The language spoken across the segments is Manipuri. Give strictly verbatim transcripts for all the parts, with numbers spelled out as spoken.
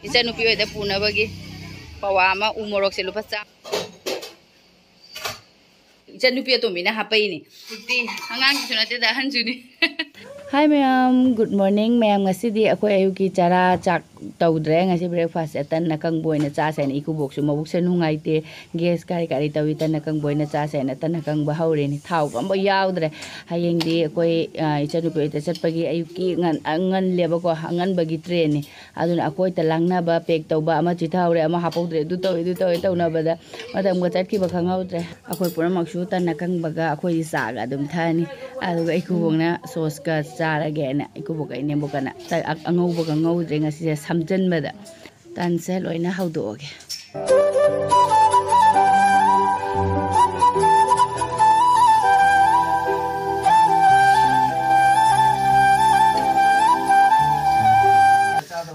ꯏꯆꯟꯅꯨꯄꯤ ꯍꯣꯏꯗ ꯄꯨꯅꯕꯒꯤ ꯄꯋꯥ ꯑꯃ, ꯎ ꯃꯣꯔꯣꯛꯁꯦ ꯂꯨꯄꯥ ꯆꯥꯝꯃ꯫ ꯏꯆꯟꯅꯨꯄꯤ ꯑꯇꯣꯝꯕꯤꯅ ꯍꯥꯞꯄꯛꯏꯅꯦ꯫ ꯍꯧꯖꯤꯛꯇꯤ ꯑꯉꯥꯡꯒꯤꯁꯨ ꯅꯠꯇꯦꯗ, ꯑꯍꯟꯁꯨꯅꯤ꯫ Hi ꯃꯌꯥꯝ, good morning ꯃꯌꯥꯝ꯫ ꯉꯁꯤꯗꯤ ꯑꯩꯈꯣꯏ ꯑꯌꯨꯛꯀꯤ ꯆꯔꯥ ꯆꯥꯛ ꯇꯧꯗ꯭ꯔꯦ꯫ ꯉꯁꯤ breakfast ꯇꯟ ꯑꯀꯪꯕ ꯑꯣꯏꯅ ꯆꯥꯁꯦꯅ, ꯏꯀꯨꯕꯣꯛꯁꯨ ꯃꯕꯨꯛꯁꯦ ꯅꯨꯡꯉꯥꯏꯇꯦ, gas ꯀꯔꯤ ꯀꯔꯤ ꯇꯧꯏ, ꯇꯟ ꯑꯀꯪꯕ ꯑꯣꯏꯅ ꯆꯥꯁꯦꯅ ꯇꯟ ꯑꯀꯪꯕ ꯍꯧꯔꯤꯅꯤ꯫ ꯊꯥꯎꯒ ꯑꯝꯐꯥꯎ ꯌꯥꯎꯗ꯭ꯔꯦ꯫ ꯍꯌꯦꯡꯗꯤ ꯑꯩꯈꯣꯏ, ꯑ, ꯏꯆꯟꯅꯨꯄꯤ ꯍꯣꯏꯗ ꯆꯠꯄꯒꯤ ꯑꯌꯨꯛꯀꯤ ꯉꯟ-, ꯑ, ꯉꯜꯂꯦꯕꯀꯣ, ꯑꯉꯟꯕꯒꯤ trainꯅꯤ꯫ ꯑꯗꯨꯅ ꯑꯩꯈꯣꯏꯗ ꯂꯥꯡꯅꯕ, pack ꯇꯧꯕ, ꯑꯃ ꯆꯤꯊꯍꯧꯔꯦ, ꯑꯃ ꯍꯥꯞꯍꯧꯗ꯭ꯔꯦ, ꯑꯗꯨ ꯇꯧꯋꯦ, ꯑꯗꯨ ꯇꯧꯋꯦ ꯇꯧꯅꯕꯗ ꯃꯇꯝꯒ ꯆꯠꯈꯤꯕ ꯈꯪꯍꯧꯗ꯭ꯔꯦ꯫ ꯑꯩꯈꯣꯏ ꯄꯨꯝꯅꯃꯛꯁꯨ ꯇꯟ ꯑꯀꯪꯕꯒ ꯑꯩꯈꯣꯏꯗꯤ ꯆꯥꯒ ꯑꯗꯨꯝ ꯊꯛꯑꯅꯤ꯫ ꯑꯗꯨꯒ ꯏꯀꯨꯕꯣꯛꯅ sauceꯀ ꯆꯥꯔꯒꯦꯅ, ꯏꯀꯨꯕꯣꯛꯀ ꯏꯅꯦꯝꯕꯣꯛꯀꯅ ꯇ-, ꯑ-, ꯑꯉꯧꯕꯒ ꯉꯧꯗ꯭ꯔꯦ ꯉꯁꯤꯁꯦ, ꯁꯝꯖꯟꯕꯗ꯫ ꯇꯟꯁꯦ ꯂꯣꯏꯅ ꯍꯧꯗꯣꯛꯑꯒꯦ꯫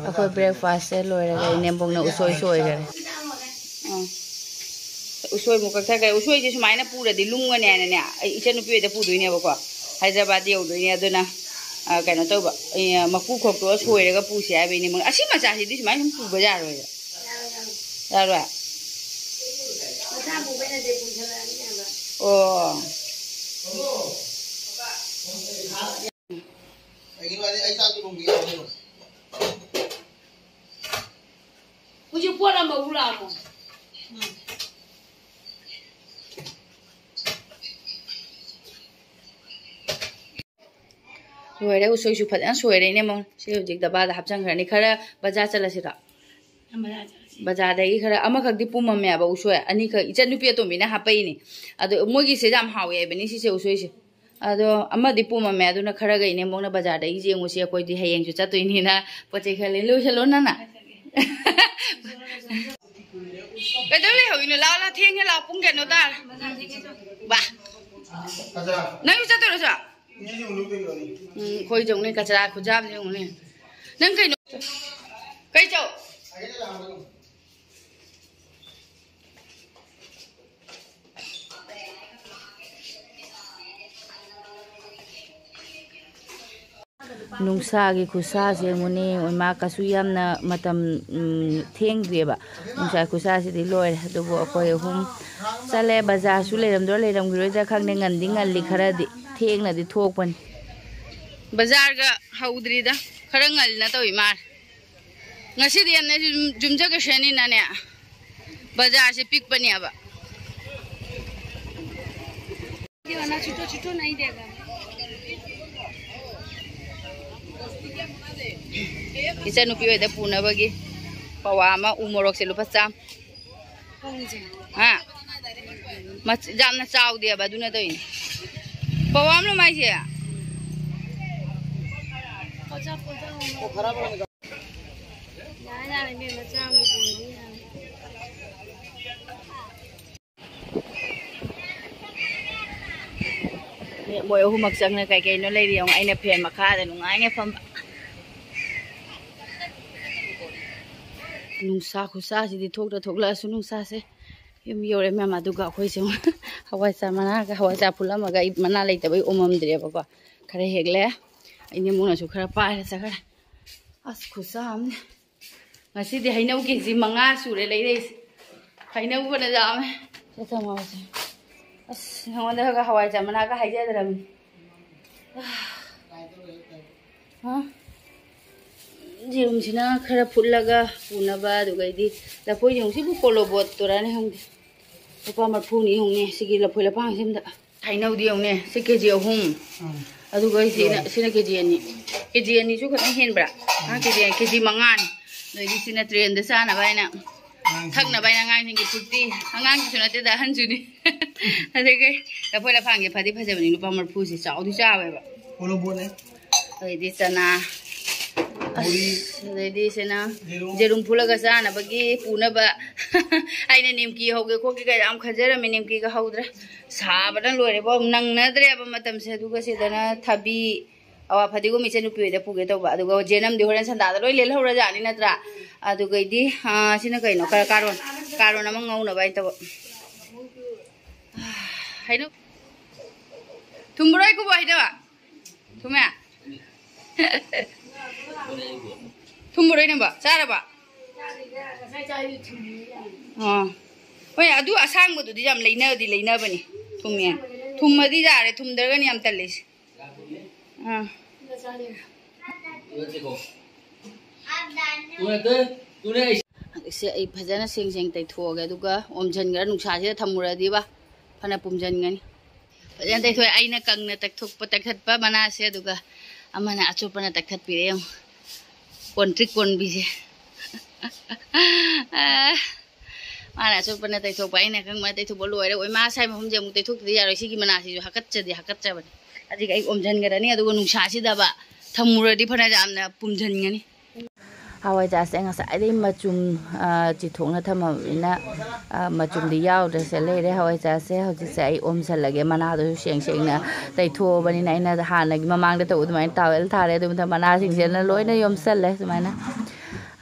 ꯑꯩꯈꯣꯏ breakfastꯁꯦ ꯂꯣꯏꯔꯒ ꯏꯅꯦꯝꯕꯣꯛꯅ ꯎꯁꯣꯏ ꯁꯣꯏꯈꯔꯦ꯫ ꯑꯥ꯫ ꯎꯁꯣꯏ ꯑꯃꯨꯛ ꯀꯛꯊꯠꯈ꯭ꯔꯦ꯫ ꯎꯁꯣꯏꯁꯦ ꯁꯨꯃꯥꯏꯅ ꯄꯨꯔꯗꯤ ꯂꯨꯝꯒꯅꯤ ꯍꯥꯏꯅꯅꯦ, ꯑꯩ ꯏꯆꯟꯅꯨꯄꯤ ꯍꯣꯏꯗ ꯄꯨꯗꯣꯏꯅꯦꯕꯀꯣ꯫ ꯍꯥꯏꯗ꯭ꯔꯕꯥꯗ ꯌꯧꯗꯣꯏꯅꯦ꯫ ꯑꯗꯨꯅ, ꯑ, ꯀꯩꯅꯣ ꯇꯧꯕ, ꯑ, ꯃꯀꯨ ꯈꯣꯛꯇꯣꯛꯑ ꯁꯣꯏꯔꯒ ꯄꯨꯁꯦ ꯍꯥꯏꯕꯩꯅꯦ꯫ ꯑꯁꯤ ꯃꯆꯥꯁꯤꯗꯤ ꯁꯨꯃꯥꯏꯅ ꯁꯨꯝ ꯄꯨꯕ ꯌꯥꯔꯣꯏꯕ꯫ ꯌꯥꯔꯣꯏ꯫ ꯑꯣ꯫ ꯍꯧꯖꯤꯛ ꯄꯣꯠ ꯑꯃ ꯎꯔꯛꯑꯃꯣ꯫ ꯂꯣꯏꯔꯦ, ꯎꯁꯣꯏꯁꯨ ꯐꯖꯅ ꯁꯣꯏꯔꯦ, ꯏꯅꯦꯃꯣ꯫ ꯁꯤ ꯍꯧꯖꯤꯛ ꯗꯕꯥꯗ ꯍꯥꯞꯆꯤꯟꯈ꯭ꯔꯅꯤ꯫ ꯈꯔ ꯕꯖꯥꯔ ꯆꯠꯂꯁꯤꯔꯣ? ꯕꯖꯥꯔꯗꯒꯤ ꯈꯔ, ꯑꯃꯈꯛꯇꯤ ꯄꯨꯝꯃꯝꯃꯦꯕ ꯎꯁꯣꯏ, ꯑꯅꯤꯈꯛ ꯏꯆꯟꯅꯨꯄꯤ ꯑꯇꯣꯝꯕꯤꯅ ꯍꯥꯞꯄꯛꯏꯅꯦ꯫ ꯑꯗꯣ ꯃꯣꯏꯒꯤꯁꯦ ꯌꯥꯝ ꯍꯥꯎꯋꯦ ꯍꯥꯏꯕꯅꯤ ꯁꯤꯁꯦ, ꯎꯁꯣꯏꯁꯦ꯫ ꯑꯗꯣ ꯑꯃꯗꯤ ꯄꯨꯝꯃꯝꯃꯦ, ꯑꯗꯨꯅ ꯈꯔꯒ ꯏꯅꯦꯝꯕꯣꯛꯅ ꯕꯖꯥꯔꯗꯒꯤ ꯌꯦꯡꯉꯨꯁꯤ, ꯑꯩꯈꯣꯏꯗꯤ ꯍꯌꯦꯡꯁꯨ ꯆꯠꯇꯣꯏꯅꯤꯅ ꯄꯣꯠ ꯆꯩ ꯈꯔ ꯂꯩ-, ꯂꯣꯏꯁꯜꯂꯣ ꯅꯪꯅ꯫ ꯀꯩꯗꯧ ꯂꯩꯍꯧꯔꯤꯅꯣ? ꯂꯥꯛꯑꯣ, ꯂꯥꯛꯑꯣ, ꯊꯦꯡꯉꯦ, ꯂꯥꯛꯑꯣ, ꯄꯨꯡ ꯀꯩꯅꯣ ꯇꯥꯔꯦ꯫ ꯕꯥ꯫ ꯅꯪꯁꯨ ꯆꯠꯇꯣꯏꯔꯣ ꯁꯤꯗ? ꯎꯝ, ꯑꯩꯈꯣꯏ ꯌꯦꯡꯉꯨꯅꯦ, ꯀꯆꯔꯥ ꯈꯨꯌꯥꯝꯁꯦ ꯌꯦꯡꯉꯨꯅꯦ꯫ ꯅꯪ ꯀꯩꯅꯣ? ꯀꯩ ꯆꯧ? ꯅꯨꯡꯁꯥꯒꯤ ꯈꯨꯠꯁꯥꯁꯦ ꯌꯦꯡꯉꯨꯅꯦ, ꯑꯣꯏꯃꯥ, ꯀꯩꯁꯨ ꯌꯥꯝꯅ ꯃꯇꯝ, ꯎꯝ, ꯊꯦꯡꯗ꯭ꯔꯤꯑꯕ꯫ ꯅꯨꯡꯁꯥꯒꯤ ꯈꯨꯠꯁꯥꯁꯤꯗꯤ ꯂꯣꯏꯔꯦ꯫ ꯑꯗꯨꯕꯨ ꯑꯩꯈꯣꯏ ꯑꯍꯨꯝ ꯆꯠꯂꯦ, ꯕꯖꯥꯔꯁꯨ ꯂꯩꯔꯝꯗꯣꯏꯔꯥ ꯂꯩꯔꯝꯈꯤꯔꯣꯏꯗ꯭ꯔꯥ ꯈꯪꯗꯦ, ꯉꯟꯗꯤ ꯉꯜꯂꯤ, ꯈꯔꯗꯤ ꯊꯦꯡꯅꯗꯤ ꯊꯣꯛꯄꯅꯤ꯫ ꯕꯖꯥꯔꯒ ꯍꯧꯗ꯭ꯔꯤꯗ, ꯈꯔ ꯉꯜꯂꯤꯅ ꯇꯧꯏ ꯃꯥꯜꯂꯦ꯫ ꯉꯁꯤꯗꯤ ꯌꯥꯝꯅ ꯌꯨꯝ-, ꯌꯨꯝꯖꯀꯩꯁꯅꯤꯅꯅꯦ, ꯕꯖꯥꯔꯁꯦ ꯄꯤꯛꯄꯅꯦꯕ꯫ ꯏꯆꯟꯅꯨꯄꯤ ꯍꯣꯏꯗ ꯄꯨꯅꯕꯒꯤ ꯄꯋꯥ ꯑꯃ, ꯎ ꯃꯣꯔꯣꯛꯁꯦ ꯂꯨꯄꯥ ꯆꯥꯝꯃ꯫ ꯍꯥ? ꯃꯆ-, ꯌꯥꯝꯅ ꯆꯥꯎꯗꯦꯕ, ꯑꯗꯨꯅ ꯇꯧꯔꯤꯅꯦ꯫ ꯄꯋꯥ ꯑꯃ ꯂꯣ ꯃꯥꯏꯁꯦ? ꯌꯥꯔꯦ, ꯌꯥꯔꯦ, ꯏꯕꯦꯝꯃ, ꯆꯥꯝꯃꯒꯤ ꯄꯨꯔꯗꯤ ꯌꯥꯔꯦ꯫ ꯃꯣꯏ ꯑꯍꯨꯝꯃꯛ ꯆꯪꯅ ꯀꯩ ꯀꯩꯅꯣ ꯂꯩꯔꯤ ꯌꯦꯡꯉꯣ꯫ ꯑꯩꯅ ꯐꯦꯟ ꯃꯈꯥꯗ ꯅꯨꯡꯉꯥꯏꯅ ꯐꯝꯕ꯫ ꯅꯨꯡꯁꯥ ꯈꯨꯠꯁꯥꯁꯤꯗꯤ ꯊꯣꯛꯇ ꯊꯣꯛꯂꯛꯑꯁꯨ ꯅꯨꯡꯁꯥꯁꯦ꯫ ꯌꯨꯝ ꯌꯧꯔꯦ ꯃꯌꯥꯝ꯫ ꯑꯗꯨꯒ ꯑꯩꯈꯣꯏꯁꯦ ꯍꯋꯥꯏꯖꯥꯔ ꯃꯅꯥꯒ, ꯍꯋꯥꯏꯖꯥꯔ ꯐꯨꯠꯂꯝꯃꯒ, ꯑꯩ ꯃꯅꯥ ꯂꯩꯇꯕꯩ ꯑꯣꯝꯃꯝꯗ꯭ꯔꯦꯕꯀꯣ꯫ ꯈꯔ ꯍꯦꯛꯂꯦ꯫ ꯑꯩ ꯅꯦꯝꯃꯨꯅꯁꯨ ꯈꯔ ꯄꯥꯏꯔ ꯆꯠꯈ꯭ꯔꯦ꯫ ꯑꯁ, ꯈꯨꯠꯁꯥ ꯑꯃꯅꯤ꯫ ꯉꯁꯤꯗꯤ ꯍꯩꯅꯧ ꯀꯦꯖꯤ ꯃꯉꯥ ꯁꯨꯔꯦ ꯂꯩꯔꯛꯏꯁꯦ꯫ ꯍꯩꯅꯧ ꯐꯅ ꯌꯥꯝꯃꯦ꯫ ꯁꯤ ꯊꯝꯃꯣꯁꯦ꯫ ꯑꯁ, ꯅꯉꯣꯟꯗꯒ ꯍꯋꯥꯏꯖꯥꯔ ꯃꯅꯥꯒ ꯍꯥꯏꯖꯗ꯭ꯔꯕꯅꯤ꯫ ꯍꯥ? ꯌꯦꯔꯨꯝꯁꯤꯅ ꯈꯔ ꯐꯨꯠꯂꯒ ꯄꯨꯅꯕ, ꯑꯗꯨꯒꯩꯗꯤ ꯂꯐꯣꯏ ꯌꯦꯔꯨꯝꯁꯤꯕꯨ ꯀꯣꯂꯣꯕꯣꯠꯇꯨꯔꯥꯅꯦ ꯈꯪꯗꯦ꯫ ꯂꯨꯄꯥ ꯃꯔꯤꯐꯨꯅꯤ ꯌꯦꯡꯉꯨꯅꯦ ꯁꯤꯒꯤ ꯂꯐꯣꯏ ꯂꯄꯥꯡꯁꯤꯝꯗ꯫ ꯍꯩꯅꯧꯗꯤ ꯌꯦꯡꯉꯨꯅꯦ, ꯁꯤ ꯀꯦꯖꯤ ꯑꯍꯨꯝ꯫ ꯎꯝ꯫ ꯑꯗꯨꯒ ꯁꯤꯅ, ꯁꯤꯅ ꯀꯦꯖꯤ ꯑꯅꯤ꯫ ꯀꯦꯖꯤ ꯑꯅꯤꯁꯨ ꯈꯤꯇꯪ ꯍꯦꯟꯕ꯭ꯔꯥ? ꯉꯥ ꯀꯦꯖꯤ, ꯀꯦꯖꯤ ꯃꯉꯥꯅꯤ꯫ ꯑꯗꯩꯗꯤ ꯁꯤꯅ ꯇ꯭ꯔꯦꯟꯗ ꯆꯥꯅꯕ ꯍꯥꯏꯅ, ꯑꯉꯥꯡꯁꯤꯡ꯫ ꯊꯛꯅꯕ ꯍꯥꯏꯅ ꯑꯉꯥꯡꯁꯤꯡꯒꯤ ꯐ꯭ꯔꯨꯇꯤ꯫ ꯑꯉꯥꯡꯒꯤꯁꯨ ꯅꯠꯇꯦꯗ, ꯑꯍꯟꯁꯨꯅꯤ꯫ ꯑꯗꯒꯤ ꯂꯐꯣꯏ ꯂꯐꯥꯡꯁꯦ ꯐꯗꯤ ꯐꯖꯕꯅꯤ, ꯂꯨꯄꯥ ꯃꯔꯤꯐꯨꯁꯦ ꯆꯥꯎꯗꯤ ꯆꯥꯎꯋꯦꯕ꯫ ꯀꯣꯂꯣꯕꯣꯠꯅꯦ꯫ ꯑꯗꯩꯗꯤ ꯆꯅꯥ꯫ ꯕꯣꯔꯤ꯫ ꯑꯁ, ꯑꯗꯩꯗꯤ ꯁꯤꯅ ꯌꯦꯔꯨꯝ꯫ ꯌꯦꯔꯨꯝ ꯐꯨꯠꯂꯒ ꯆꯥꯅꯕꯒꯤ ꯄꯨꯅꯕ꯫ ꯑꯩꯅ ꯅꯤꯝꯀꯤ ꯍꯧꯒꯦ ꯈꯣꯠꯀꯦ ꯀꯩ ꯌꯥꯝ ꯈꯟꯖꯔꯝꯃꯤ, ꯅꯤꯝꯀꯤꯒ ꯍꯧꯗ꯭ꯔꯦ꯫ ꯁꯥꯕꯅ ꯂꯣꯏꯔꯦꯕꯣ, ꯅꯪꯅꯗ꯭ꯔꯦꯕ ꯃꯇꯝꯁꯦ꯫ ꯑꯗꯨꯒ ꯁꯤꯗꯅ ꯊꯕꯤ, ꯑꯋꯥ ꯐꯗꯤꯒꯣꯝ ꯏꯆꯟ ꯅꯨꯄꯤ ꯍꯣꯏꯗ ꯄꯨꯒꯦ ꯇꯧꯕ꯫ ꯑꯗꯨꯒ ꯖꯦꯅꯝꯗꯤ ꯍꯣꯔꯦꯟ ꯁꯟꯗꯥꯗ ꯂꯣꯏ ꯂꯦꯜꯍꯧꯔꯖꯥꯠꯅꯤ ꯅꯠꯇ꯭ꯔꯥ? ꯑꯗꯨꯒꯩꯗꯤ, ꯑꯥ, ꯁꯤꯅ ꯀꯩꯅꯣ? ꯈꯔ ꯀꯥꯔꯣꯟ, ꯀꯥꯔꯣꯟ ꯑꯃ ꯉꯧꯅꯕ ꯍꯥꯏꯅ ꯇꯧꯕ꯫ ꯍꯩꯅꯧ꯫ ꯊꯨꯝꯕ꯭ꯔꯣ ꯑꯩ ꯀꯣꯕꯣ ꯍꯩꯅꯧ? ꯊꯨꯝꯃꯦ? ꯊꯨꯝꯃꯔꯣꯏ ꯅꯝꯕ ꯆꯥꯔꯕ? ꯑꯥ, ꯍꯣꯏ, ꯑꯗꯨ ꯑꯁꯥꯡꯕꯗꯨꯗꯤ ꯌꯥꯝ ꯂꯩꯅꯗꯤ ꯂꯩꯅꯕꯅꯤ꯫ ꯊꯨꯝꯃꯦ꯫ ꯊꯨꯝꯃꯗꯤ ꯌꯥꯔꯦ, ꯊꯨꯝꯗ꯭ꯔꯒꯅꯤ ꯌꯥꯝ ꯇꯜꯂꯤꯁꯦ꯫ ꯑꯥ꯫ ꯁꯦ ꯑꯩ ꯐꯖꯅ ꯁꯦꯡ ꯁꯦꯡ ꯇꯩꯊꯣꯛꯑꯒꯦ, ꯑꯗꯨꯒ ꯑꯣꯝꯁꯤꯟꯈ꯭ꯔ ꯅꯨꯡꯁꯥꯁꯤꯗ ꯊꯝꯃꯨꯔꯗꯤꯕ ꯐꯅ ꯄꯨꯝꯁꯤꯟꯒꯅꯤ꯫ ꯐꯖꯅ ꯇꯩꯊꯣꯛꯑꯦ꯫ ꯑꯩꯅ ꯀꯪꯅ ꯇꯛꯊꯣꯛꯄ, ꯇꯛꯊꯠꯄ ꯃꯅꯥꯁꯦ, ꯑꯗꯨꯒ ꯑꯃꯅ ꯑꯆꯣꯠꯄꯅ ꯇꯛꯊꯠꯄꯤꯔꯦ꯫ ꯌꯦꯡꯉꯨ, ꯀꯣꯟꯇ꯭ꯔꯤꯛ ꯀꯣꯟꯕꯤꯁꯦ꯫ ꯑꯥ, ꯃꯥꯅ ꯑꯆꯣꯠꯄꯅ ꯇꯩꯊꯣꯛꯄ, ꯑꯩꯅ ꯑꯀꯪꯕꯅ ꯇꯩꯊꯣꯛꯄ ꯂꯣꯏꯔꯦ꯫ ꯑꯣꯏꯃꯥ, ꯁꯥꯏ ꯃꯐꯝꯁꯦ ꯑꯃꯨꯛ ꯇꯩꯊꯣꯛꯇꯗꯤ ꯌꯥꯔꯣꯏ꯫ ꯁꯤꯒꯤ ꯃꯅꯥꯁꯤꯁꯨ ꯍꯥꯀꯠꯆꯗꯤ ꯍꯥꯀꯠꯆꯕꯅꯦ꯫ ꯑꯗꯨꯒ ꯑꯩ ꯑꯣꯝꯁꯤꯟꯈ꯭ꯔꯅꯤ, ꯑꯗꯨꯒ ꯅꯨꯡꯁꯥꯁꯤꯗꯕ ꯊꯝꯃꯨꯔꯗꯤ ꯐꯅ ꯌꯥꯝꯅ ꯄꯨꯝꯁꯤꯟꯒꯅꯤ꯫ ꯍꯋꯥꯏꯖꯥꯔꯁꯦ ꯉꯁꯥꯏꯗꯩ ꯃꯆꯨꯝ, ꯑ, ꯆꯤꯊꯣꯛꯅ ꯊꯝꯃꯕꯅꯤꯅ, ꯑ, ꯃꯆꯨꯝꯗꯤ ꯌꯥꯎꯗ꯭ꯔꯦ꯫ ꯁꯦ ꯂꯩꯔꯦ ꯍꯋꯥꯏꯖꯥꯔꯁꯦ꯫ ꯍꯧꯖꯤꯛꯁꯦ ꯑꯩ ꯑꯣꯝꯁꯜꯂꯒꯦ꯫ ꯃꯅꯥꯗꯨꯁꯨ ꯁꯦꯡ ꯁꯦꯡꯅ ꯇꯩꯊꯣꯛꯑꯕꯅꯤꯅ ꯑꯩꯅ ꯍꯥꯟꯅꯒꯤ ꯃꯃꯥꯡꯗ ꯇꯧꯕ ꯑꯗꯨꯃꯥꯏꯅ ꯇꯥꯋꯦꯜ ꯊꯥꯔꯦ꯫ ꯑꯗꯨ ꯃꯊꯪ ꯃꯅꯥꯁꯤꯡꯁꯦꯅ ꯂꯣꯏꯅ ꯌꯣꯝꯁꯜꯂꯦ ꯁꯨꯃꯥꯏꯅ꯫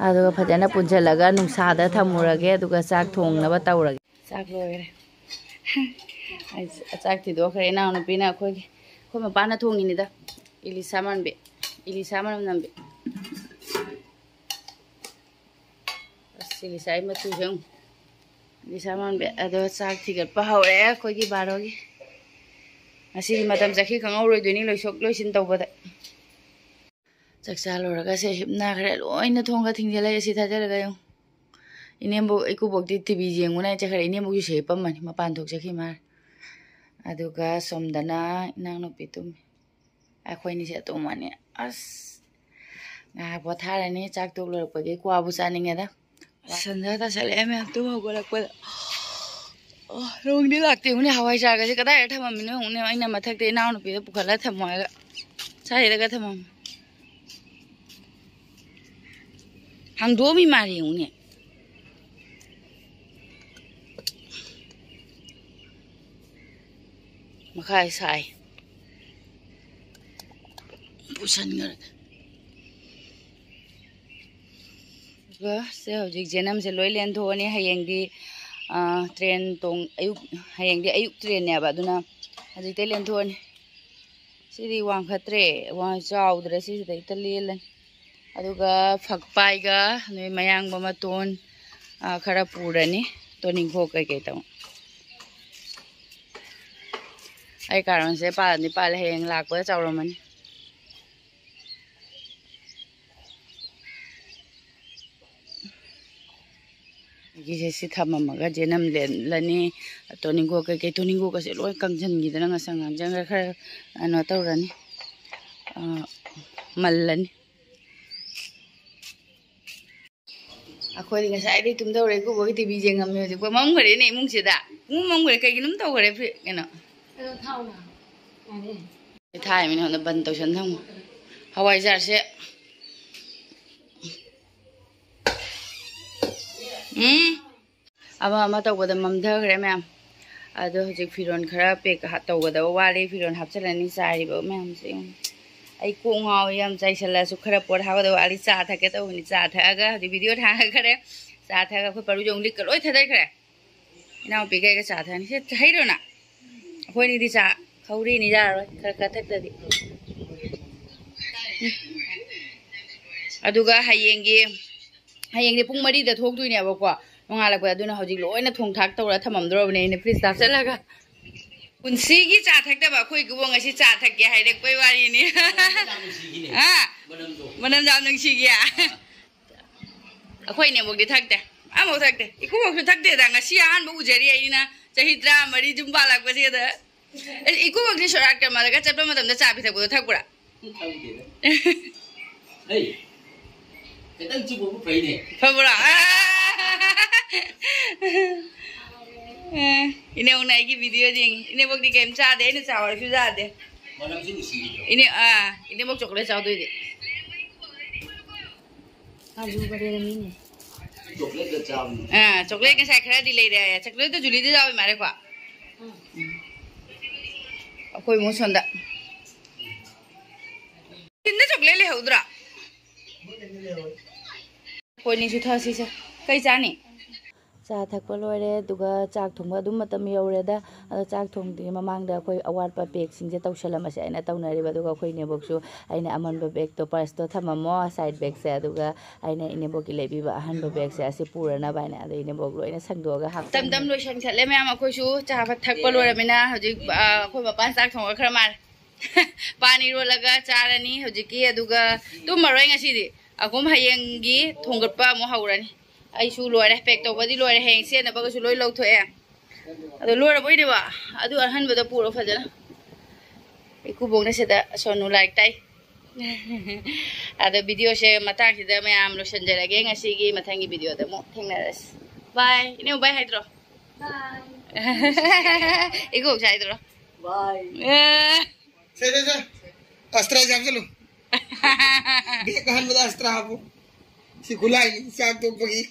ꯑꯗꯨꯒ ꯐꯖꯅ ꯄꯨꯟꯁꯤꯜꯂꯒ ꯅꯨꯡꯁꯥꯗ ꯊꯝꯃꯨꯔꯒꯦ꯫ ꯑꯗꯨꯒ ꯆꯥꯛ ꯊꯣꯡꯅꯕ ꯇꯧꯔꯒꯦ꯫ ꯆꯥꯛ ꯂꯣꯏꯔꯦ꯫ ꯑꯩ ꯆꯥꯛ ꯊꯤꯗꯣꯛꯈ꯭ꯔꯦ꯫ ꯏꯅꯥꯎꯅꯨꯄꯤꯅ ꯑꯩꯈꯣꯏꯒꯤ, ꯑꯩꯈꯣꯏ ꯃꯄꯥꯅ ꯊꯣꯡꯉꯤꯅꯤꯗ꯫ ꯏꯂꯤꯁꯥ ꯃꯥꯟꯕꯤ, ꯏꯂꯤꯁꯥ ꯃꯅꯝ ꯅꯝꯕꯤ꯫ ꯑꯁ, ꯏꯂꯤꯁꯥꯒꯤ ꯃꯆꯨꯁꯦ ꯌꯦꯡꯉꯨ꯫ ꯏꯂꯤꯁꯥ ꯃꯥꯟꯕꯤ꯫ ꯑꯗꯣ ꯆꯥꯛ ꯊꯤꯒꯠꯄ ꯍꯧꯔꯦ ꯑꯩꯈꯣꯏꯒꯤ ꯕꯥꯔꯣꯒꯤ꯫ ꯉꯁꯤꯗꯤ ꯃꯇꯝ ꯆꯠꯈꯤ ꯈꯪꯍꯧꯔꯣꯏꯗꯣꯏꯅꯤ ꯂꯣꯏꯊꯣꯛ ꯂꯣꯏꯁꯤꯟ ꯇꯧꯕꯗ꯫ ꯆꯥꯛ ꯆꯥ ꯂꯣꯏꯔꯒ ꯁꯦ ꯍꯤꯞꯅꯈ꯭ꯔꯦ꯫ ꯂꯣꯏꯅ ꯊꯣꯡꯒ ꯊꯤꯡꯖꯤꯜꯂꯦ꯫ ꯑꯦ ꯁꯤ ꯊꯥꯖꯤꯜꯂꯒ ꯌꯦꯡꯉꯨ꯫ ꯏꯅꯦꯝꯕꯣꯛ, ꯏꯀꯨꯕꯣꯛꯇꯤ ꯇꯤ ꯚꯤ ꯌꯦꯡꯉꯨꯅ ꯆꯠꯈ꯭ꯔꯦ꯫ ꯏꯅꯦꯝꯕꯣꯛꯁꯨ ꯁꯤ ꯍꯤꯞꯄꯝꯃꯅꯤ, ꯃꯄꯥꯟ ꯊꯣꯛ ꯆꯠꯈꯤ ꯃꯥꯜꯂꯦ꯫ ꯑꯗꯨꯒ ꯁꯣꯝꯗꯅ ꯏꯅꯥꯎꯅꯨꯄꯤ ꯇꯨꯝꯃꯤ꯫ ꯑꯩꯈꯣꯏꯅꯤꯁꯦ ꯇꯨꯝꯃꯅꯤ꯫ ꯑꯁ, ꯉꯥꯏꯍꯥꯛ ꯄꯣꯊꯥꯔꯅꯤ꯫ ꯆꯥꯛ ꯇꯣꯛ ꯂꯣꯏꯔꯛꯄꯒꯤ ꯀ꯭ꯋꯥꯕꯨ ꯆꯥꯅꯤꯡꯉꯦꯗ꯫ ꯁꯟꯗꯥ ꯇꯥꯁꯜꯂꯛꯑꯦ ꯃꯌꯥꯝ ꯇꯨꯝ ꯍꯧꯒꯠꯂꯛꯄꯗ꯫ ꯑꯣ, ꯅꯣꯡꯗꯤ ꯂꯥꯛꯇꯦ꯫ ꯌꯦꯡꯉꯨꯅꯦ, ꯍꯋꯥꯏꯖꯥꯔꯒꯁꯦ ꯀꯗꯥꯏꯗ ꯊꯝꯃꯝꯃꯤꯅꯣ ꯌꯦꯡꯉꯨꯅꯦ꯫ ꯑꯩꯅ ꯃꯊꯛꯇ ꯏꯅꯥꯎꯅꯨꯄꯤꯗ ꯄꯨꯈꯠꯂ ꯊꯝꯃꯣ ꯍꯥꯏꯔꯒ ꯁ꯭ꯋꯥꯏꯗꯒ ꯊꯝꯃꯝꯃꯤ꯫ ꯍꯥꯡꯗꯣꯛꯑꯝꯃꯤ ꯃꯥꯜꯂꯦ ꯌꯦꯡꯉꯨꯅꯦ꯫ ꯃꯈꯥ ꯁꯥꯏ꯫ ꯄꯨꯁꯟꯈ꯭ꯔꯒꯦ꯫ ꯑꯗꯨꯒ ꯁꯦ ꯍꯧꯖꯤꯛ ꯖꯦꯅꯝꯁꯦ ꯂꯣꯏ ꯂꯦꯟꯊꯣꯛꯑꯅꯤ꯫ ꯍꯌꯦꯡꯗꯤ, ꯑꯥ, ꯇ꯭ꯔꯦꯟ ꯇꯣꯡ-, ꯑꯌꯨꯛ, ꯍꯌꯦꯡꯗꯤ ꯑꯌꯨꯛ ꯇ꯭ꯔꯦꯟꯅꯦꯕ, ꯑꯗꯨꯅ ꯍꯧꯖꯤꯛꯇꯩ ꯂꯦꯟꯊꯣꯛꯑꯅꯤ꯫ ꯁꯤꯗꯤ ꯋꯥꯡꯈꯠꯇ꯭ꯔꯦ, ꯋꯥꯡ ꯆꯥꯎꯗ꯭ꯔꯦ, ꯁꯤꯁꯤꯗ ꯍꯦꯛꯇ ꯂꯦꯜꯂꯅꯤ꯫ ꯑꯗꯨꯒ ꯐꯛꯄꯥꯏꯒ ꯅꯣꯏ ꯃꯌꯥꯡꯕ ꯃꯇꯣꯟ, ꯑ, ꯈꯔ ꯄꯨꯔꯅꯤ, ꯇꯣꯅꯤꯡꯈꯣꯛ ꯀꯩꯀꯩ ꯇꯧ꯫ ꯑꯩ ꯀꯥꯔꯣꯟꯁꯦ ꯄꯥꯜꯂꯗꯤ ꯄꯥꯜꯂꯦ, ꯍꯌꯦꯡ ꯂꯥꯛꯄꯗ ꯆꯥꯎꯔꯝꯃꯅꯤ꯫ ꯑꯩꯒꯤꯁꯦ ꯁꯤ ꯊꯝꯃꯝꯃꯒ ꯖꯦꯅꯝ ꯂꯦꯜꯂꯅꯤ꯫ ꯇꯣꯅꯤꯡꯈꯣꯛ ꯀꯩꯀꯩ, ꯇꯣꯅꯤꯡꯈꯣꯛꯀꯁꯦ ꯂꯣꯏ ꯀꯪꯁꯤꯟꯈꯤꯗꯅ ꯉꯁꯪ ꯉꯥꯡꯁꯪꯒ ꯈꯔ ꯀꯩꯅꯣ ꯇꯧꯔꯅꯤ, ꯑ, ꯃꯜꯂꯅꯤ꯫ ꯑꯩꯈꯣꯏꯗꯤ ꯉꯁꯥꯏꯗꯩ ꯇꯨꯝꯗꯧꯔꯦ, ꯏꯀꯨꯕꯣꯛꯀꯤ ꯇꯤꯚꯤ ꯌꯦꯡꯉꯝꯃꯦ, ꯍꯧꯖꯤꯛ ꯄꯨꯡ ꯃꯝꯈ꯭ꯔꯦꯅꯦ ꯏꯃꯨꯡꯁꯤꯗ꯫ ꯄꯨꯡ ꯃꯝꯈ꯭ꯔꯦ, ꯀꯩꯒꯤꯅꯣꯝ ꯇꯧꯈ꯭ꯔꯦ ꯐꯤ-, ꯀꯩꯅꯣ꯫ ꯑꯗꯣ ꯊꯥꯎꯅ꯫ ꯌꯥꯔꯦ꯫ ꯊꯥꯏ ꯃꯤꯅ ꯍꯣꯟꯗ ꯕꯟ ꯇꯧꯁꯟ ꯊꯝꯃꯣ꯫ ꯍꯋꯥꯏꯖꯥꯔꯁꯦ꯫ ꯎꯝ꯫ ꯑꯃ ꯑꯃ ꯇꯧꯕꯗ ꯃꯝꯊꯈ꯭ꯔꯦ ꯃꯌꯥꯝ꯫ ꯑꯗꯣ ꯍꯧꯖꯤꯛ ꯐꯤꯔꯣꯜ ꯈꯔ ꯄꯦꯛ ꯍꯥ-, ꯇꯧꯒꯗꯕ ꯋꯥꯠꯂꯤ꯫ ꯐꯤꯔꯣꯜ ꯍꯥꯞꯆꯤꯜꯂꯅꯤ, ꯆꯥꯏꯔꯤꯕ ꯃꯌꯥꯝꯁꯦ ꯌꯦꯡꯉꯨ꯫ ꯑꯩ ꯀꯣꯛ ꯉꯥꯎꯋꯤ, ꯌꯥꯝ ꯆꯥꯏꯁꯜꯂꯛꯑꯁꯨ ꯈꯔ ꯄꯣꯠ ꯍꯥꯞꯀꯗꯕ ꯋꯥꯠꯂꯤ꯫ ꯆꯥ ꯊꯛꯀꯦ ꯇꯧꯕꯅꯤ, ꯆꯥ ꯊꯛꯑꯒ ꯍꯧꯖꯤꯛ ꯚꯤꯗꯤꯑꯣ ꯊꯥꯡꯒꯠꯈ꯭ꯔꯦ꯫ ꯆꯥ ꯊꯛꯑꯒ ꯑꯩꯈꯣꯏ ꯄꯔꯨ ꯌꯣꯡ ꯂꯤꯛꯀ ꯂꯣꯏ ꯊꯥꯗꯈ꯭ꯔꯦ꯫ ꯏꯅꯥꯎꯄꯤꯒ ꯑꯩꯒ ꯆꯥ ꯊꯛꯑꯅꯤ꯫ ꯁꯤ ꯍꯩꯔꯣ ꯅꯪ? ꯑꯩꯈꯣꯏꯅꯤꯗꯤ ꯆꯥ ꯈꯧꯔꯤꯅꯤ ꯌꯥꯔꯔꯣꯏ, ꯈꯔ ꯈꯔ ꯊꯛꯇꯗꯤ꯫ ꯎꯝ꯫ ꯑꯗꯨꯒ ꯍꯌꯦꯡꯒꯤ, ꯍꯌꯦꯡꯗꯤ ꯄꯨꯡ ꯃꯔꯤꯗ ꯊꯣꯛꯇꯣꯏꯅꯦꯕꯀꯣ, ꯅꯣꯡꯉꯥꯜꯂꯛꯄꯗ꯫ ꯑꯗꯨꯅ ꯍꯧꯖꯤꯛ ꯂꯣꯏꯅ ꯊꯣꯡ ꯊꯥꯛ ꯇꯧꯔ ꯊꯝꯃꯝꯗ꯭ꯔꯣꯕꯅꯦ ꯑꯩꯅ ꯐ꯭ꯔꯤꯖꯇ ꯍꯥꯞꯆꯜꯂꯒ꯫ ꯄꯨꯟꯁꯤꯒꯤ ꯆꯥ ꯊꯛꯇꯕ ꯑꯩꯈꯣꯏ ꯏꯀꯨꯕꯣꯛ ꯉꯁꯤ ꯆꯥ ꯊꯛꯀꯦ ꯍꯥꯏꯔꯛꯄꯩ ꯋꯥꯔꯤꯅꯤ꯫ ꯃꯅꯝꯗꯣ ꯌꯥꯝ ꯅꯨꯡꯁꯤꯈꯤꯅꯦ꯫ ꯑꯥ? ꯃꯅꯝꯗꯣ ꯌꯥꯝ ꯅꯨꯡꯁꯤꯈꯤ꯫ ꯑꯥ꯫ ꯑꯩꯈꯣꯏ ꯏꯅꯦꯕꯣꯛꯇꯤ ꯊꯛꯇꯦ꯫ ꯑꯃꯐꯥꯎ ꯊꯛꯇꯦ꯫ ꯏꯀꯨꯕꯣꯛꯁꯨ ꯊꯛꯇꯦꯗ꯫ ꯉꯁꯤ ꯑꯍꯥꯟꯕ ꯎꯖꯔꯤ ꯑꯩꯅ ꯆꯍꯤ ꯇꯔꯥꯃꯔꯤ ꯌꯨꯝ ꯄꯥꯜꯂꯛꯄꯁꯤꯗ꯫ ꯑꯦ, ꯏꯀꯨꯕꯣꯛꯇꯤ ꯁꯣꯔꯥꯠ ꯀꯔꯃꯗꯒ ꯆꯠꯄ ꯃꯇꯝꯗ ꯆꯥ ꯄꯤꯊꯛꯄꯗꯣ ꯊꯛꯄ꯭ꯔꯥ? ꯊꯛꯇꯦꯗ꯫ ꯑꯩ ꯈꯤꯇꯪ ꯆꯨꯞꯄꯕꯨ ꯐꯩꯅꯦ꯫ ꯐꯕ꯭ꯔꯥ? ꯑꯦ, ꯏꯅꯦꯕꯣꯛꯅ ꯑꯩꯒꯤ ꯚꯤꯗꯤꯑꯣ ꯌꯦꯡꯉꯤ꯫ ꯏꯅꯦꯕꯣꯛꯇꯤ ꯀꯩꯝ ꯆꯥꯗꯦ, ꯑꯩꯅ ꯆꯥꯎ ꯍꯥꯏꯔꯁꯨ ꯆꯥꯗꯦ꯫ ꯃꯅꯝꯁꯨ ꯅꯨꯡꯁꯤꯈꯤꯗ꯭ꯔꯣ? ꯏꯅꯦ-, ꯑꯥ, ꯏꯅꯦꯕꯣꯛ ꯆꯣꯀ꯭ꯂꯦꯠ ꯆꯥꯎꯗꯣꯏꯗꯤ꯫ ꯀꯥꯖꯨ ꯕꯗꯦꯔ ꯃꯤꯅꯦ꯫ ꯆꯣꯀ꯭ꯂꯦꯠꯀ ꯆꯥꯕꯅꯦ꯫ ꯑꯥ, ꯆꯣꯀ꯭ꯂꯦꯠ ꯉꯁꯥꯏ ꯈꯔꯗꯤ ꯂꯩꯔꯦ꯫ ꯆꯣꯀ꯭ꯂꯦꯠꯇ ꯖꯨꯂꯤꯗ ꯌꯥꯎꯏ ꯃꯥꯜꯂꯦꯀꯣ? ꯎꯝ꯫ ꯑꯩꯈꯣꯏ ꯏꯃꯨꯡ ꯁꯣꯝꯗ꯫ ꯇꯤꯟꯗ ꯆꯣꯀ꯭ꯂꯦꯠ ꯂꯩꯍꯧꯗ꯭ꯔꯣ? ꯑꯩꯈꯣꯏꯅꯤꯁꯨ ꯊꯛꯑꯁꯤꯁꯦ꯫ ꯀꯩ ꯆꯥꯅꯤ? ꯆꯥ ꯊꯛꯄ ꯂꯣꯏꯔꯦ, ꯑꯗꯨꯒ ꯆꯥꯛ ꯊꯣꯡꯕ ꯑꯗꯨꯝ ꯃꯇꯝ ꯌꯧꯔꯦꯗ꯫ ꯑꯗꯣ ꯆꯥꯛ ꯊꯣꯡꯗ꯭ꯔꯤꯉꯩ ꯃꯃꯥꯡꯗ ꯑꯩꯈꯣꯏ ꯑꯋꯥꯠꯄ ꯄꯦꯛꯁꯤꯡꯁꯦ ꯇꯧꯁꯜꯂꯝꯃꯁꯦ ꯍꯥꯏꯅ ꯇꯧꯅꯔꯤꯕ꯫ ꯑꯗꯨꯒ ꯑꯩꯈꯣꯏ ꯏꯅꯦꯕꯣꯛꯁꯨ ꯑꯩꯅ ꯑꯃꯟꯕ ꯕꯦꯛꯇꯣ, ꯄꯔꯁꯇꯣ ꯊꯝꯃꯝꯃꯣ, ꯁꯥꯏꯠ ꯕꯦꯛꯁꯦ, ꯑꯗꯨꯒ ꯑꯩꯅ ꯏꯅꯦꯕꯣꯛꯀꯤ ꯂꯩꯕꯤꯕ ꯑꯍꯟꯕ ꯕꯦꯛꯁꯦ ꯑꯁꯤ ꯄꯨꯔꯅꯕ ꯍꯥꯏꯅ꯫ ꯑꯗꯣ ꯏꯅꯦꯕꯣꯛ ꯂꯣꯏꯅ ꯁꯪꯗꯣꯛꯑꯒ ꯍꯥꯞꯄ꯫ ꯇꯝ ꯇꯝ ꯂꯣꯏꯁꯟ ꯆꯠꯂꯦ ꯃꯌꯥꯝ꯫ ꯑꯩꯈꯣꯏꯁꯨ ꯆꯥꯕ ꯊꯛꯄ ꯂꯣꯏꯔꯃꯤꯅ ꯍꯧꯖꯤꯛ, ꯑ, ꯑꯩꯈꯣꯏ ꯃꯄꯥꯟ ꯆꯥꯛ ꯊꯣꯡꯉꯛꯈ꯭ꯔ ꯃꯥꯜꯂꯦ꯫ ꯄꯥꯟ ꯏꯔꯣꯜꯂꯒ ꯆꯥꯔꯅꯤ ꯍꯧꯖꯤꯛꯀꯤ, ꯑꯗꯨꯒ ꯇꯨꯝꯃꯔꯣꯏ ꯉꯁꯤꯗꯤ꯫ ꯑꯒꯨꯝ ꯍꯌꯦꯡꯒꯤ ꯊꯣꯡꯒꯠꯄ ꯑꯃꯨꯛ ꯍꯧꯔꯅꯤ꯫ ꯑꯩꯁꯨ ꯂꯣꯏꯔꯦ, ꯄꯦꯛ ꯇꯧꯕꯗꯤ ꯂꯣꯏꯔꯦ, ꯍꯌꯦꯡ ꯁꯦꯠꯅꯕꯒꯁꯨ ꯂꯣꯏ ꯂꯧꯊꯣꯛꯑꯦ꯫ ꯑꯗꯣ ꯂꯣꯏꯔꯕꯣꯏꯅꯦꯕ, ꯑꯗꯨ ꯑꯍꯟꯕꯗ ꯄꯨꯔꯣ ꯐꯖꯅ꯫ ꯏꯀꯨꯕꯣꯛꯅ ꯁꯤꯗ ꯁꯣꯅꯨ ꯂꯥꯏꯔꯤꯛ ꯇꯥꯏ꯫ ꯑꯗꯣ ꯚꯤꯗꯤꯑꯣꯁꯦ ꯃꯇꯥꯡꯁꯤꯗ ꯃꯌꯥꯝ ꯂꯣꯏꯁꯤꯟꯖꯔꯒꯦ꯫ ꯉꯁꯤꯒꯤ ꯃꯊꯪꯒꯤ ꯚꯤꯗꯤꯑꯣꯗ ꯑꯃꯨꯛ ꯊꯦꯡꯅꯔꯁꯤ꯫ ꯕꯥꯏ꯫ ꯏꯅꯦ, ꯕꯥꯏ ꯍꯥꯏꯗ꯭ꯔꯣ? ꯏꯀꯨꯕꯣꯛꯁꯦ ꯍꯥꯏꯗ꯭ꯔꯣ? ꯕꯥꯏ꯫ ꯑꯦ꯫ ꯁꯦ, ꯁꯦ, ꯁꯦ꯫ ꯑꯁꯇ꯭ꯔꯥ ꯆꯥꯕ ꯆꯠꯂꯨ꯫ ꯕꯦꯛ ꯑꯍꯟꯕꯗ ꯑꯁꯇ꯭ꯔꯥ ꯍꯥꯞꯄꯨ꯫ ꯁꯤ ꯈꯨꯠꯂꯥꯏꯅꯤ ꯆꯥꯛ ꯇꯣꯛꯄꯒꯤ꯫